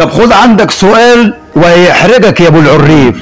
طب خد عندك سؤال وهيحرجك يا ابو العريف،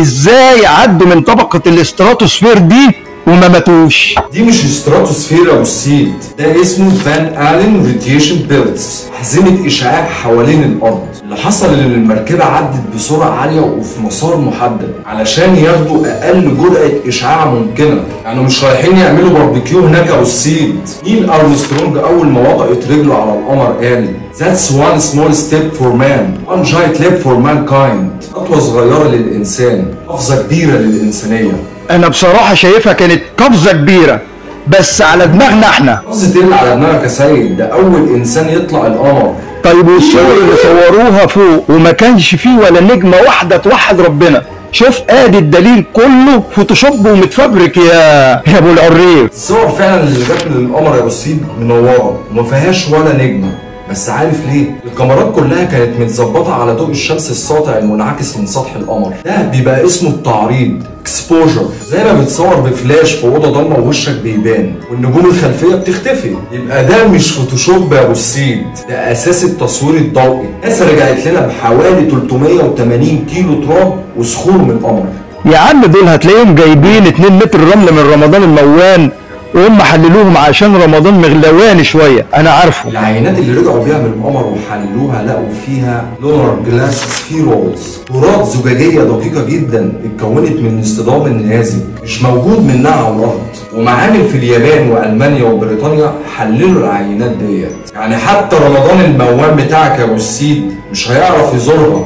ازاي عدوا من طبقة الاستراتوسفير دي وما ماتوش؟ دي مش استراتوسفير يا ابو السيد، ده اسمه Van Allen radiation belts، حزمة اشعاع حوالين الارض. اللي حصل ان المركبة عدت بسرعة عالية وفي مسار محدد علشان ياخدوا اقل جرعة اشعاع ممكنة، يعني مش رايحين يعملوا باربيكيو هناك يا ابو السيد. نيل ارمسترونج اول ما وضعت رجله على القمر قال That's one small step for man, one giant leap for mankind. خطوة صغيرة للإنسان، قفزة كبيرة للإنسانية. أنا بصراحة شايفها كانت قفزة كبيرة بس على دماغنا احنا. قفزة ايه اللي على دماغك يا سيد؟ ده أول إنسان يطلع القمر. طيب والصور اللي صوروها فوق وما كانش فيه ولا نجمة واحدة توحد ربنا، شوف ادي الدليل كله فوتوشوب ومتفبرك يا ابو العريف. الصور فعلا اللي جت من القمر يا ابو السيد منورة وما فيهاش ولا نجمة، بس عارف ليه؟ الكاميرات كلها كانت متظبطه على ضوء الشمس الساطع المنعكس من سطح القمر، ده بيبقى اسمه التعريض exposure، زي ما بتصور بفلاش في اوضة ضلمة ووشك بيبان والنجوم الخلفية بتختفي، يبقى ده مش فوتوشوب يا ابو السيد، ده اساس التصوير الضوئي. ناسا رجعت لنا بحوالي 380 كيلو تراب وصخور من القمر. يا عم دول هتلاقيهم جايبين 2 متر رمل من رمضان الموان وهم حللوهم عشان رمضان مغلواني شوية، انا عارفه. العينات اللي رجعوا بيها من القمر وحللوها لقوا فيها lunar glass spherules، كرات زجاجيه دقيقة جدا اتكونت من اصطدام النيازك مش موجود منها على الارض، ومعامل في اليابان والمانيا وبريطانيا حللوا العينات ديت. يعني حتى رمضان الموان بتاعك يا ابو السيد مش هيعرف يزورها.